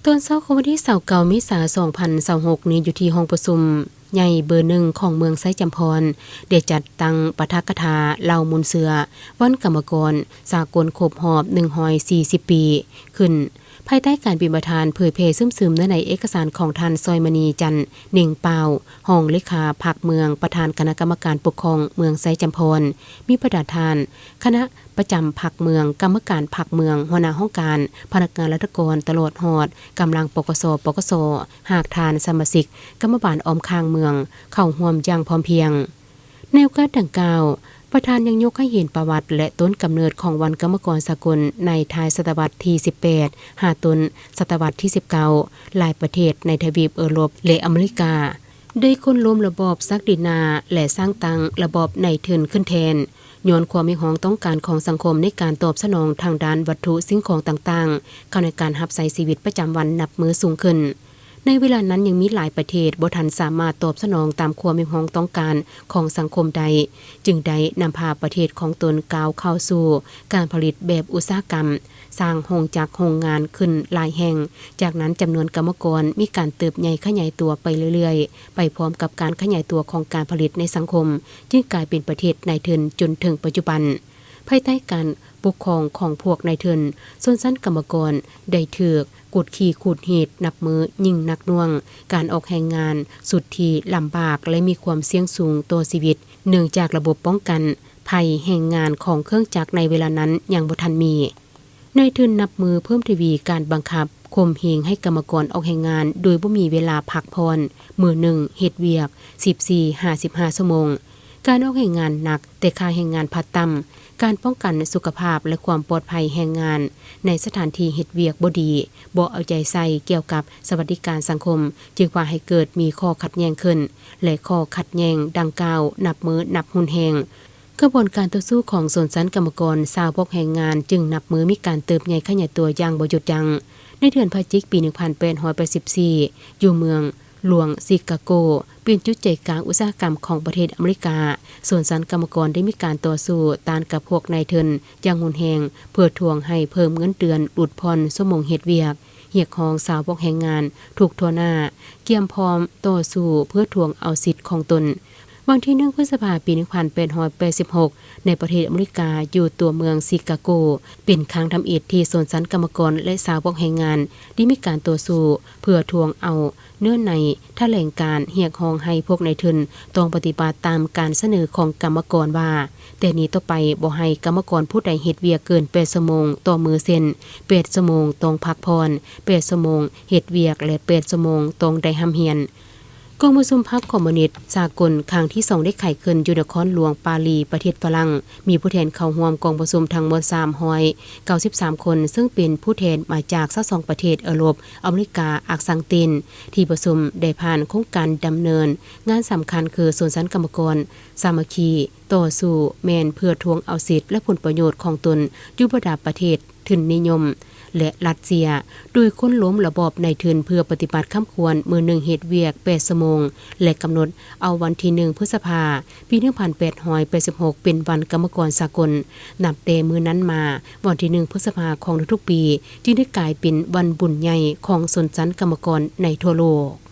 ຕອນເຊົ້າຂອງວັນທີຊາວເກົ້າ ເມສາ ສອງພັນຊາວຫົກນີ້ ຢູ່ທີ່ຫ້ອງປະຊຸມໃຫຍ່ເບີໜຶ່ງຂອງເມືອງໄຊຈຳພອນ ໄດ້ຈັດຕັ້ງປາຖະກະຖາເລົ່າມູນເຊື້ອວັນກຳມະກອນສາກົນຄົບຮອບໜຶ່ງຮ້ອຍສີ່ສິບປີຂຶ້ນ ພາຍໃຕ້ການເປັນປະທານເຜີຍແຜ່ຊຶມໆເນື້ອໃນເອກະສານຂອງທ່ານ ຊອຍມະນີ ຈັນເໜັງປາວ ຮອງເລຂາພັກເມືອງ, ປະທານຄະນະກຳມະການປົກຄອງເມືອງໄຊຈຳພອນ, ມີບັນດາທ່ານຄະນະ ປະຈຳພັກເມືອງ, ກຳມະການພັກເມືອງ, ຫົວໜ້າຫ້ອງການ, ພະນັກງານລັດຖະກອນ ຕະຫຼອດຮອດກຳລັງ ປກສ, ປກສ, ຮາກຖານສະມາຊິກ, ກຳມະບານອ້ອມຂ້າງເມືອງ ເຂົ້າຮ່ວມຢ່າງພ້ອມພຽງ. ໃນໂອກາດດັ່ງກ່າວ, ປະທານຍັງຍົກໃຫ້ເຫັນປະຫວັດ ແລະ ຕົ້ນກຳເນີດຂອງວັນກຳມະກອນສາກົນໃນທ້າຍສະຕະວັດທີສິບແປດ ຫາຕົ້ນສະຕະວັດທີສິບເກົ້າ, ຫຼາຍປະເທດໃນທະວີບເອີຣົບ ແລະ ອາເມລິກາ ໄດ້ຄົ້ນລົ້ມລະບອບສັກດິນນາ ແລະ ສ້າງຕັ້ງລະບອບນາຍທຶນຂຶ້ນແທນ, ຍ້ອນຄວາມຮຽກຮ້ອງຕ້ອງການຂອງສັງຄົມໃນການຕອບສະໜອງທາງດ້ານວັດຖຸສິ່ງຂອງຕ່າງໆ ເຂົ້າໃນການຮັບໃຊ້ຊີວິດປະຈຳວັນນັບມື້ສູງຂຶ້ນ. ໃນເວລານັ້ນຍັງມີຫຼາຍປະເທດບໍ່ທັນສາມາດຕອບສະໜອງຕາມຄວາມຮຽກຮ້ອງຕ້ອງການຂອງສັງຄົມໄດ້, ຈຶ່ງໄດ້ນຳພາປະເທດຂອງຕົນກ້າວເຂົ້າສູ່ການຜະລິດແບບອຸດສາຫະກຳ, ສ້າງໂຮງຈັກໂຮງງານຂຶ້ນຫຼາຍແຫ່ງ. ຈາກນັ້ນຈຳນວນກຳມະກອນມີການເຕີບໃຫຍ່ຂະຫຍາຍຕົວໄປເລື້ອຍໆ ໄປພ້ອມກັບການຂະຫຍາຍຕົວຂອງການຜະລິດໃນສັງຄົມ, ຈຶ່ງກາຍເປັນປະເທດນາຍທຶນຈົນເຖິງປັດຈຸບັນ. ພາຍໃຕ້ການປົກຄອງຂອງພວກນາຍທຶນ, ຊົນຊັ້ນກຳມະກອນໄດ້ຖືກກົດຂີ່ຂູດຮີດນັບມື້ຍິ່ງໜັກໜ່ວງ, ການອອກແຮງງານສຸດທີ່ລຳບາກ ແລະ ມີຄວາມສ່ຽງສູງຕໍ່ຊີວິດ, ເນື່ອງຈາກລະບົບປ້ອງກັນໄພແຮງງານຂອງເຄື່ອງຈັກໃນເວລານັ້ນຍັງບໍ່ທັນມີ. ນາຍທຶນນັບມື້ເພີ່ມທະວີການບັງຄັບຂົ່ມເຫງໃຫ້ກຳມະກອນອອກແຮງງານໂດຍບໍ່ມີເວລາພັກຜ່ອນ, ມື້ໜຶ່ງເຮັດວຽກສິບສີ່ຫາສິບຫ້າຊົ່ວໂມງ, ການອອກແຮງງານໜັກແຕ່ຄ່າແຮງງານພັດຕ່ຳ, ການປ້ອງກັນສຸຂະພາບ ແລະ ຄວາມປອດໄພແຮງງານໃນສະຖານທີ່ເຮັດວຽກບໍ່ດີ, ບໍ່ເອົາໃຈໃສ່ກ່ຽວກັບສະຫວັດດີການສັງຄົມ, ຈຶ່ງພາໃຫ້ເກີດມີຂໍ້ຂັດແຍ່ງຂຶ້ນ ແລະ ຂໍ້ຂັດແຍ່ງດັ່ງກ່າວນັບມື້ນັບຮຸນແຮງ. ຂະບວນການຕໍ່ສູ້ຂອງຊົນຊັ້ນກຳມະກອນຊາວພວກແຮງງານຈຶ່ງນັບມື້ມີການເຕີບໃຫຍ່ຂະຫຍາຍຕົວຢ່າງບໍ່ຢຸດຢັ້ງ. ໃນເດືອນພະຈິກປີໜຶ່ງພັນແປດຮ້ອຍແປດສິບສີ່ ຢູ່ເມືອງຫຼວງຊິກາໂກ ເປັນຈຸດໃຈກາງອຸດສາຫະກຳຂອງປະເທດອາເມລິກາ, ຊົນຊັ້ນກຳມະກອນໄດ້ມີການຕໍ່ສູ້ຕ້ານກັບພວກນາຍທຶນຢ່າງຮຸນແຮງ ເພື່ອທວງໃຫ້ເພີ່ມເງິນເດືອນ, ຫຼຸດຜ່ອນຊົ່ວໂມງເຮັດວຽກ, ຮຽກຮ້ອງຊາວພວກແຮງງານທຸກທົ່ວໜ້າ, ກຽມພ້ອມຕໍ່ສູ້ເພື່ອທວງເອົາສິດຂອງຕົນ. ວັນທີໜຶ່ງ ພຶດສະພາ ປີໜຶ່ງພັນແປດຮ້ອຍແປດສິບຫົກ ໃນປະເທດອາເມລິກາ ຢູ່ຕົວເມືອງຊິກາໂກ ເປັນຄັ້ງທຳອິດທີ່ຊົນຊັ້ນກຳມະກອນ ແລະ ຊາວພວກແຮງງານໄດ້ມີການຕໍ່ສູ້ເພື່ອທວງເອົາເນື້ອໃນຖະແຫຼງການຮຽກຮ້ອງໃຫ້ພວກນາຍທຶນຕ້ອງປະຕິບັດຕາມການສະເໜີຂອງກຳມະກອນວ່າ ແຕ່ນີ້ຕໍ່ໄປບໍ່ໃຫ້ກຳມະກອນຜູ້ໃດເຮັດວຽກເກີນແປດຊົ່ວໂມງຕໍ່ມື້ ເຊັ່ນ ແປດຊົ່ວໂມງຕ້ອງພັກຜ່ອນ, ແປດຊົ່ວໂມງເຮັດວຽກ ແລະ ແປດຊົ່ວໂມງຕ້ອງໄດ້ຮ່ຳຮຽນ. ກອງປະຊຸມພັກຄອມມູນິດສາກົນຄັ້ງທີສອງໄດ້ໄຂຂຶ້ນຢູ່ນະຄອນຫຼວງປາຣີ ປະເທດຝຣັ່ງ, ມີຜູ້ແທນເຂົ້າຮ່ວມກອງປະຊຸມທັງໝົດສາມຮ້ອຍເກົ້າສິບສາມຄົນ, ເຊິ່ງເປັນຜູ້ແທນມາຈາກຊາວສອງປະເທດເອີຣົບ, ອາເມລິກາ, ອາກສັງຕີນ. ທີ່ປະຊຸມໄດ້ຜ່ານໂຄງການດຳເນີນງານສຳຄັນຄື ຊົນຊັ້ນກຳມະກອນສາມັກຄີຕໍ່ສູ້ແມ່ນເພື່ອທວງເອົາສິດ ແລະ ຜົນປະໂຫຍດຂອງຕົນຢູ່ບັນດາປະເທດທຶນນິຍົມ ແລະ ລັດເຊຍ ໂດຍໂຄ່ນລົ້ມລະບອບນາຍທຶນເພື່ອປະຕິບັດຄຳຂວັນມື້ໜຶ່ງເຮັດວຽກແປດຊົ່ວໂມງ ແລະ ກຳນົດເອົາວັນທີໜຶ່ງ ພຶດສະພາ ປີໜຶ່ງພັນແປດຮ້ອຍແປດສິບຫົກ ເປັນວັນກຳມະກອນສາກົນ. ນັບແຕ່ມື້ນັ້ນມາ, ວັນທີໜຶ່ງ ພຶດສະພາຂອງທຸກໆປີ ຈຶ່ງໄດ້ກາຍເປັນວັນບຸນໃຫຍ່ຂອງຊົນຊັ້ນກຳມະກອນໃນທົ່ວໂລກ.